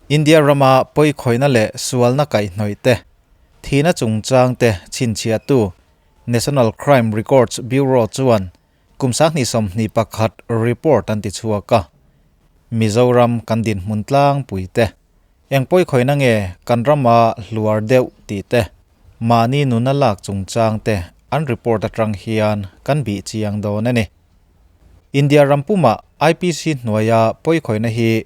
India rama pawikhawihna leh sualna kaihhnawih te, thihna chungchang te chhinchhiahtu National Crime Records Bureau chuan kum 2021 report an tichhuak a. Mizoram kan dinhmun tlangpui te, eng pawikhawihna nge kan rama hluar deuh tih te, mahni nuna lak chungchang te an report atang hian kan bih chiang dawn a ni. India ram pumah IPC hnuaia pawikhawihna hi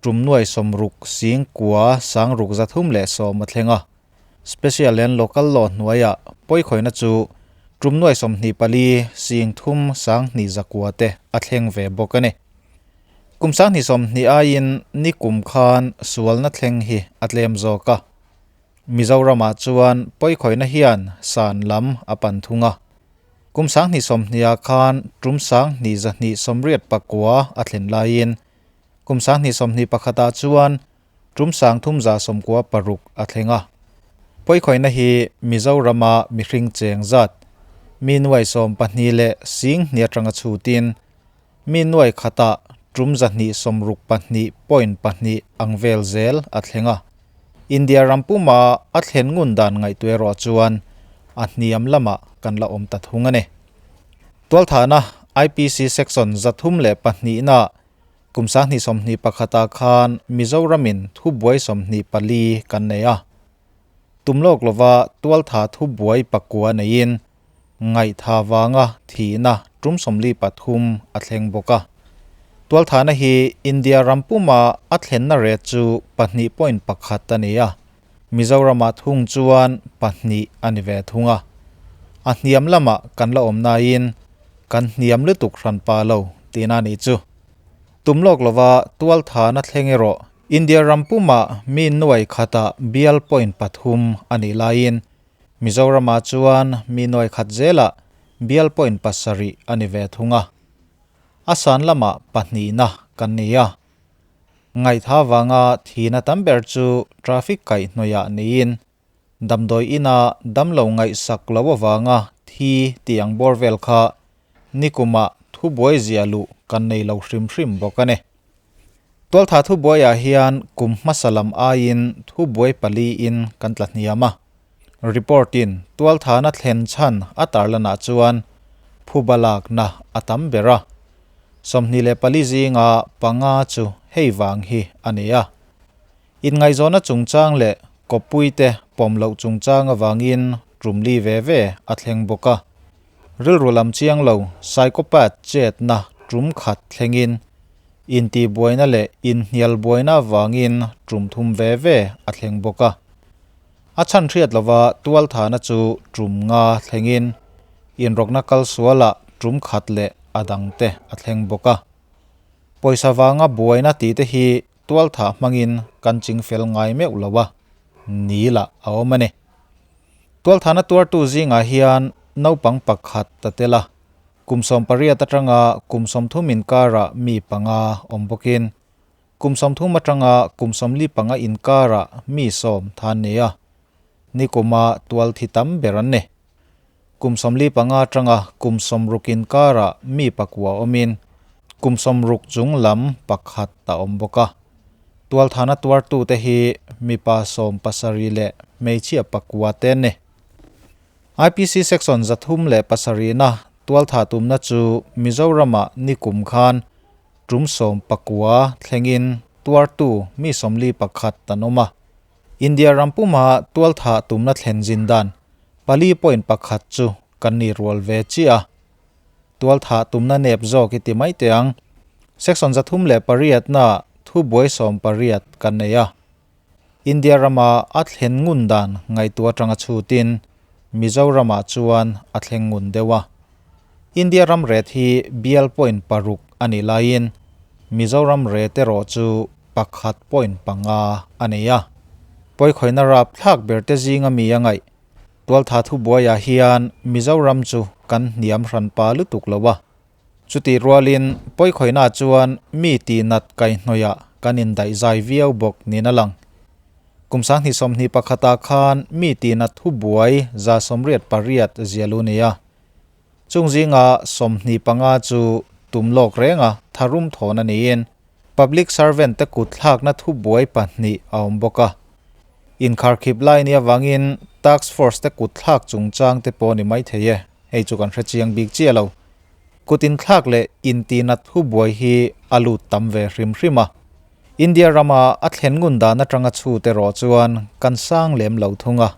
tum nuai sawmruk sing kua sangruk zathum leh sawm a thleng a. Special and Local Law hnuaia pawikhawihna chu tum nuai 24 sing thum sang hnih zakua te a thleng ve bawk a ni. Kum 2020 aiin ni kum khan sualna thleng hi a tlem zawk a. Mizorama chuan pawikhawihna hian san lam a pan thung a. Kum 2020 khan tum sang hnih zahnih sawmriat pakua a thlen laiin kum 2021 chuan tum sang thum za sawmkua paruk a thleng a. Pawikhawihna hi Mizorama mihring cheng zat mi nuai sawm pahnih leh sing hnih atanga chhutin mi nuai khata tum zahnih sawmruk pahnih point pahnih ang vel zel a thleng a. India rampuma a thlen ngun dan ngaihtuah erawh chuan a hniam lama kan la awm ta thung a ni. Tualthana IPC section zathum leh pahnih na kum 2021 khan Mizoramin thu buai 24 kan nei a. Tumlok lova tualtha thu buai pakua neiin ngai tha wanga thina tum 43 a thleng bawk a. Tualthana hi India rampuma a thlenna re chu 2.1 a ni a. Mizorama thung chuan pahnih a ni ve thung a. A hniam lama kan la awm naiin kan hniam lutuk hran pa lo tina ni chu. Tumlok lova tualthana thleng erawh India rampuma mi nuai khata bial point pathum a ni laiin Mizorama chuan mi nuai khat zela bial point pasarih a ni ve thung a. A san lama pahnih na kan ni a. Ngai tha wanga thina tam ber chu traffic kai hnuaiah niin damdawi ina damlo ngai sak lo awanga thi tiang bor vel kha nikuma thu buai zia lu kan nei lo hrim hrim bawk a ni. Tualtha thu buaiah hian kum hmasa lam aiin thu buai pali in kan tla hniam a. Report in tualthana thlen chhan a tarlanah chuan phubalak na a tam ber a. 24 zinga panga chu hei wang hi a ni a. In ngaihzawna chungchang leh kawppui te pawm loh chungchang awangin tumli ve ve a thleng bawk a. Rilru lam chiang lo psychopath chet na tum khat thlengin inti buaina leh inhnial buaina awangin tum thum ve ve a thleng bawk a. A chhan hriat lova tualthana chu tum nga thlengin inrawkna kal suala tum khat leh a dang te a thleng bawk a. Pawisa wanga buaina ti te hi tualtha hmangin kan chingfel ngai meuh lo a ni la a awm a ni. Tualthana tuartu zingah hian naupang pakhat ta tel a. Kum 18 atanga kum 30 inkara mi panga awm bawkin kum 30 atanga kum 45 inkara mi 10 than ni a. Nikuma tual thi tam ber an ni. Kum 45 atanga kum 60 inkara mi pakua awmin kum 60 chung lam pakhat ta awm bawk a. Tualthana tuartu te hi mipa 17 leh hmeichhia pakua te an ni. IPC section zathum leh pasarih na tualtha tumna chu Mizorama nikum khan tum sawm pakua thlengin tuartu mi 41 tan awm a. India rampuma tualtha tumna thlen zin dan 4.1 chu kan ni rual ve chi a. Tualtha tumna nep zawk i ti mai te ang. Section zathum leh pariat na thu buai sawm pariat kan nei a. India rama a thlen ngun dan ngaihtuah atanga chhutin Mizorama chuan a thleng ngun deuh a. India ram ret hi bial point paruk a ni laiin Mizoram ret erawh chu pakhat point panga a nei a. Pawikhawihna rap thlak ber te zinga mi a ngaih. Tualtha thu buaiah hian Mizoram chu kan hniam hran pa lutuk lo a. Chuti rualin pawikhawihna chuan mi ti nat kai hnuaiah kan indaih zai viau bawk niin a lang. Kum 2021 khan mi ti nat thu buai za 88 zialu ni a. Chung zinga 25 chu tumlok renga tharum thawna niin. Public servant te kutthlakna thubuai pahnih a awm bawk a. Inkharkhip lai nia vangin task force te kutthlak chungchang te pawh ni maithei e, hei chu kan hrechiang bik chiah lo. Kut inthlak leh intinat thubuai hi a lut tam ve hrim hrim a. India rama a thlen ngun dan atanga chhut erawh chuan kan sang lem lo thung a.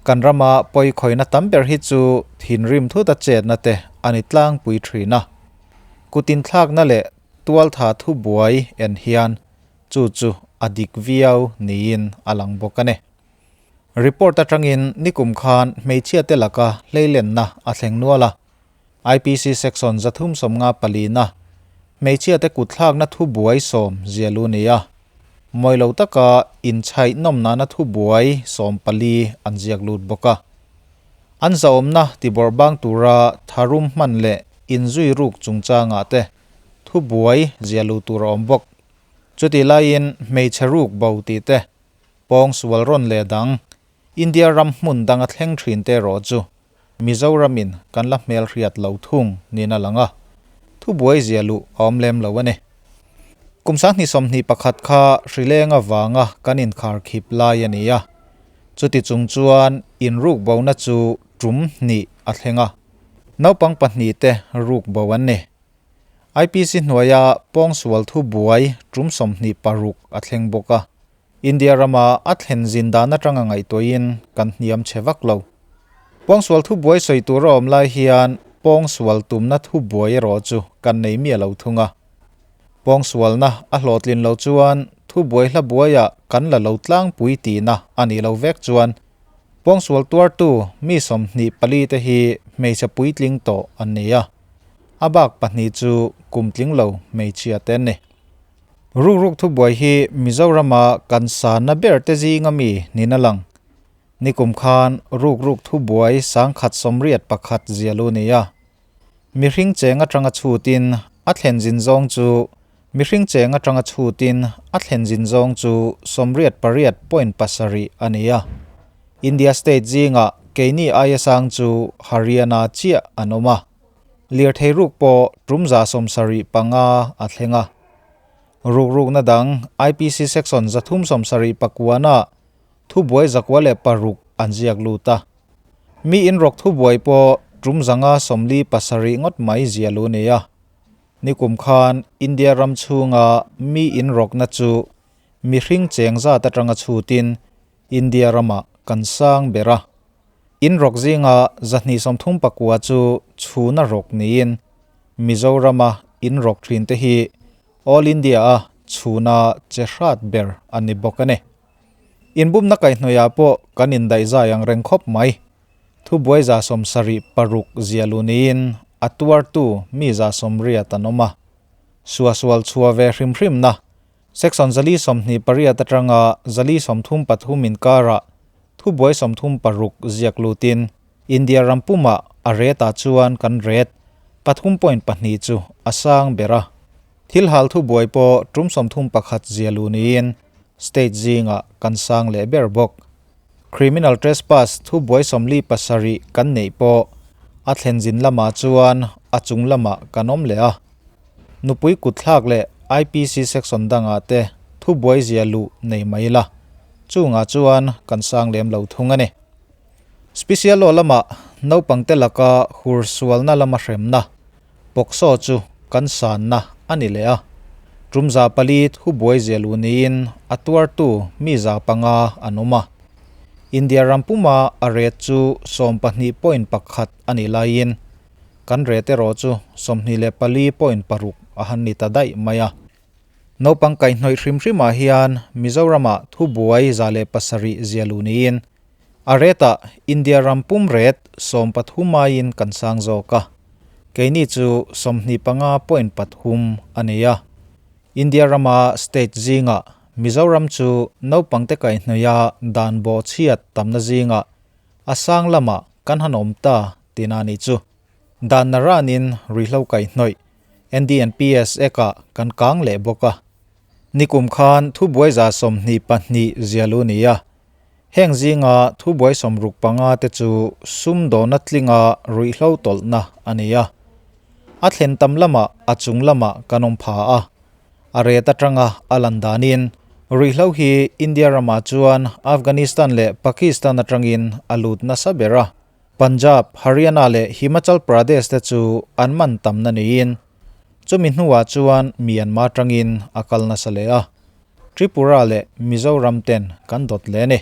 Kan rama pawikhawina tam ber hi chu thinrim thut a chetna te a ni tlangpui thin a. Kut inthlakna leh tualtha thubuai en hian chu chu a dik viau niin a lang bawk a ni. Report atangin nikum khan hmeichhiate laka hleilenna a thleng nual a. IPC Section 354, Hmeichhiate kutthlakna thubuai sawm zialu ni a. Mawi lo taka inchhaih nawm nana thubuai 14 an ziak lut bawk a. An zahawmna tibawrh bang tura tharum hman leh inzui ruk chungchangah te thubuai zialu tur a awm bawk. Chutih laiin hmeichhe ruk bo tih te, pawng sual rawn leh dang, India ram hmun danga thleng thin te erawh chu Mizoramin kan la hmelhriat lo thung niin a lang a, thubuai zia luh a awm lem lo a ni. Kum 2021 kha hrileng avanga kan inkharkhip lai a ni a, chuti chung chuan inrukbona chu tum hnih a thleng a, naupang pahnih te rukbo an ni. IPC hnuaia pawngsual thubuai tum 26 a thleng bawk a. India rama a thlen zin dan atanga ngaihtuahin kan hniam chhe vak lo. Pawngsual thubuai sawi tur a awm lai hian pawngsual tumna thubuai erawh chu kan nei miah lo thung a. Pawngsualna a hlawhtlin lo chuan thubuai hla buaiah kan la lo tlangpui tihna a nih lo vek chuan pawngsual tuartu mi 24 te hi hmeichhe puitling tawh an ni a. A bak pahnih chu kum tling lo hmeichhia te an ni. Ruk ruk thubuai hi Mizorama kan sanna ber te zinga mi niin a lang. Nikum khan ruk ruk thubuai 181 zialu ni a. Mihring cheng atanga chhutin a thlen zin zawng chu mihring cheng atanga chhutin a thlen zin zawng chu 88.7 a ni a. India state zinga keini aia sang chu Haryana chiah an awm a. Lirthei ruk pawh tum 75 a thleng a. Ruk rukna dang IPC section 379 thubuai 106 an ziak lut a. Mi in rawk thubuai pawh tum 547 ngawt mai zialu ni a. Nikum khan India ram chhunga mi in rawkna chu mihring cheng zat atanga chhutin India rama kan sang bera. In rawk zinga 239 chu chhuna rawk niin Mizorama in rawk thin te hi All India a chhuna che hrat ber an ni bawk a ni. Inbumna kaihhnawih pawh kan indaih zai ang reng khawp mai. Thubuai 76 zialu niin a tuartu mi 80 an awm a. Suasual chhuah ve hrim hrim na Section 428 atanga 433 inkara thubuai 36 ziak lutin India rampuma a reta chuan kan ret 3.2 chu a sang bera. Thil hal thubuai pawh tum 31 zialu niin state zinga kan sang leh ber bawk. Criminal trespass thubuai 47 kan nei pawh a thlen zin lama chuan a chung lama kan awm leh a. Nupui kutthlak leh IPC section danga te thubuai zialu nei mai la. Chunga chuan kan sang lem lo thung a ni. Special law lama naupang te laka hur sualna lama hremna pawksaw chu kan sanna a ni leh a. Tum 400 thubuai zialu niin a tuartu mi 500 an awm a. India rampuma a ret chu 12.1 a ni laiin kan ret erawh chu 24.6 a han ni ta daih mai a. Naupang kaihhnawih hrim hrimah hian Mizorama thubuai 107 zialu niin a reta India rampum ret 13 aiin kan sang zawk a. Keini chu 25.3 a ni a. India rama state zinga Mizoram chu naupang te kaihhnawih dan bo chhiat tamna zinga a sang lama kan han awm ta tina ni chu. Dan naranin rihlo kaihhnawih NDNPS eka kan kang leh bawk a. Nikum khan thubuai 22 zialu ni a. Heng zinga thubuai 65 te chu sum dawna tlinga ruihhlo tawlhna a ni a. A thlen tam lama a chung lama kan awm pha a. A ret atanga a lan danin ruihhlo hi India ramah chuan Afghanistan leh Pakistan atangin a lut nasa ber a. Punjab, Haryana leh Himachal Pradesh te chu an man tamna niin chumi hnuah chuan Myanmar atangin a kal nasa leh a. Tripura leh Mizoram ten kan dawt leh a ni.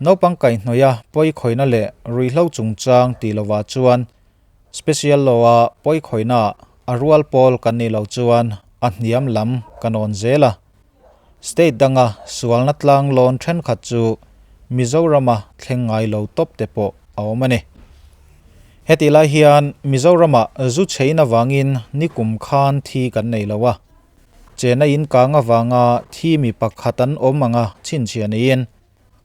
Naupang kaihhnawih a pawikhawihna leh ruihhlo chungchang tih lovah chuan Special law a pawikhawihna a rual pawl kan nih loh chuan a hniam lam kan awn zel a. State danga sualna tlang lawn thenkhat chu Mizorama thleng ngai lo tawp te pawh a awm a ni. Hetih lai hian Mizoramah zu chhein avangin nikum khan thi kan nei lo a. Chena in kang avanga thi mi pakhat an awm anga chhinchhiah niin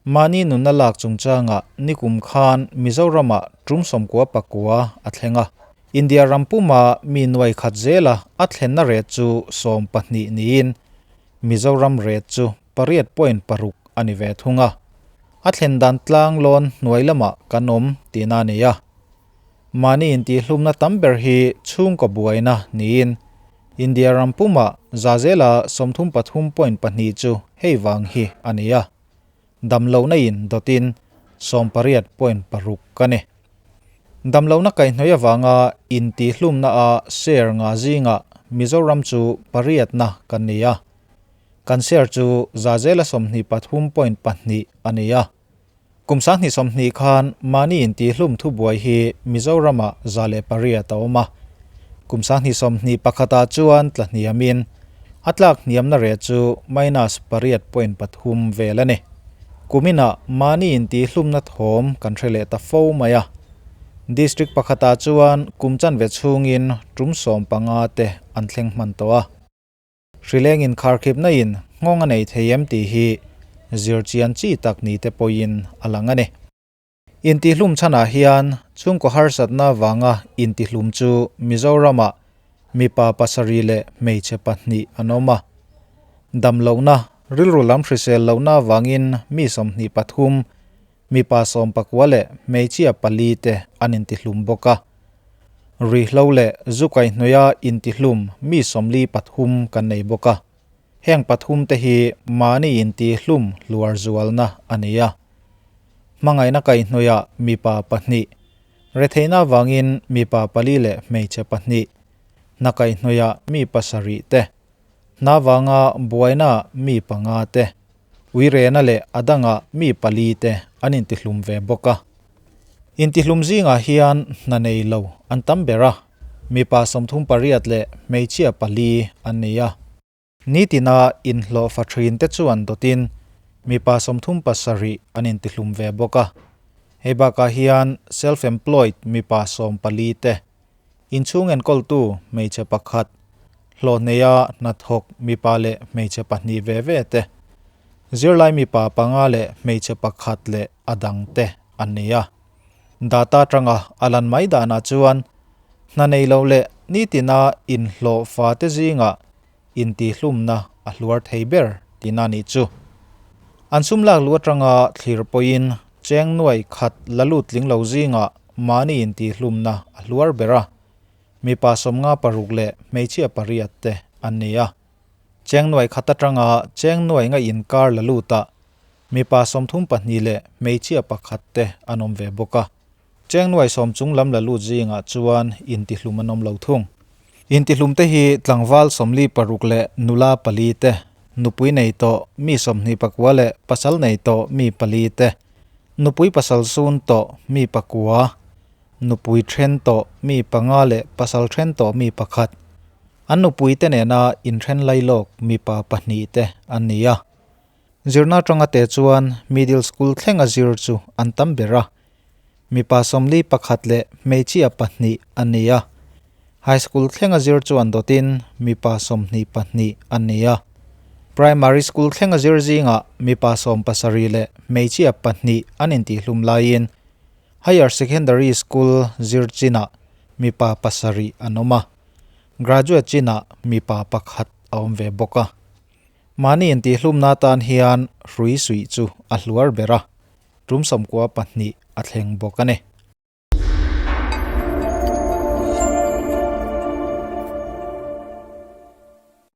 Mahni nunna lak chungchangah nikum khan Mizoramah tum 94 a thleng a. India ram puma mi nuai khat zela a thlenna ret chu 12 niin Mizoram ret chu 8.6 a ni ve thung a. A thlen dan tlang lawn hnuai lamah kan awm tihna a ni a. Mahni intihhlumna tam ber hi chhungkaw buaina niin India ram puma zazela 33.2 chu hei vang hi a ni a. Damlohna in dawtin 18.6 ka ni. Damlohna kaihhnawih avanga intihhlumna a share nga zinga Mizoram chu pariatna kan ni a. Kan share chu zazela 23.2 a ni a. Kum 2020 khan mahni intihhlum thubuai hi Mizorama 108 a awm a. Kum 2021 chuan tla hniamin a tlak hniamna re chu minus 8.3 vel a ni. Kumina mahni intihhlumna thawm kan hre leh ta fo mai a. District pakhata chuan kum chanve chhungin tum 15 te an thleng hman tawh a. Hrileng in kharkhipna in nghawng a nei thei em tih hi zir chian chi tak ni te pawhin a lang a ni. Intihlum chhanah hian chhungkaw harsatna vanga intihlum chu Mizorama mipa pasarih leh hmeichhe pahnih an awm a. Damlohna rilru lam hrisel lohna vangin mi 23 mipa 19 leh hmeichhia pali te an intihlum bawk a. Ruihhlo leh zu kaihhnawih a intihlum mi 43 kan nei bawk a. Heng pathum te hi mahni intihlum hluar zualna a ni a. Hmangaihna kaihhnawih a mipa pahnih, retheihna vangin mipa pali leh hmeichhe pahnih, hna kaihhnawih a mi pasarih te, hna vanga buaina mi panga te, uirena leh adanga mi pali te an intihlum ve bawk a. Intihlum zingah hian hna nei lo an tam ber a, mipa 38 leh hmeichhia pali an ni a. Nitina inhlawh fa thin te chuan dawtin mipa 37 an intihlum ve bawk a. Hei bakah hian self-employed mipa 14 te, inchhung enkawltu hmeichhe pakhat, hlawh neia hnathawk mipa leh hmeichhe pahnih ve ve te, zirlai mipa panga leh hmeichhe pakhat leh a dang te an ni a. Data tanga a lan mai danah chuan hna nei lo leh nitina inhlawh fa te zinga intihlumna a hluar thei ber tihna ni chu. An sum lak lu atanga thlir pawhin cheng nuai khat la lut tling lo zinga mahni intihlumna a hluar ber a. Mipa 56 leh hmeichhia pariat te an ni a. Cheng nuai khat atanga cheng nuai nga inkar la luta mipa 32 leh hmeichhia pakhat te an awm ve bawk a. Cheng nuai sawm chung lam la lut zingah chuan intihlum an awm lo thung. Intihlum te hi tlangval 46 leh nula pali te, nupui nei tawh mi 29 leh pasal nei tawh mi pali te, nupui pasal sun tawh mi pakua, nupui then tawh mi panga leh pasal then tawh mi pakhat. An nupui te nena inthen lailawk mipa pahnih te an ni a. Zirna tanga te chuan middle school thlenga zir chu an tam ber a. Mipa 41 leh hmeichhia pahnih an ni a. High school thlenga zir chuan dawtin mipa 22 an ni a. Primary school thlenga zir zinga mipa 17 leh hmeichhia pahnih an intihlum laiin higher secondary school zir china mipa pasarih an awm a. Graduate china mipa pakhat a awm ve bawk a. Mahni intihlumna tan hian hrui suih chu a hluar ber a. Tum 92 a thleng bawk a ni.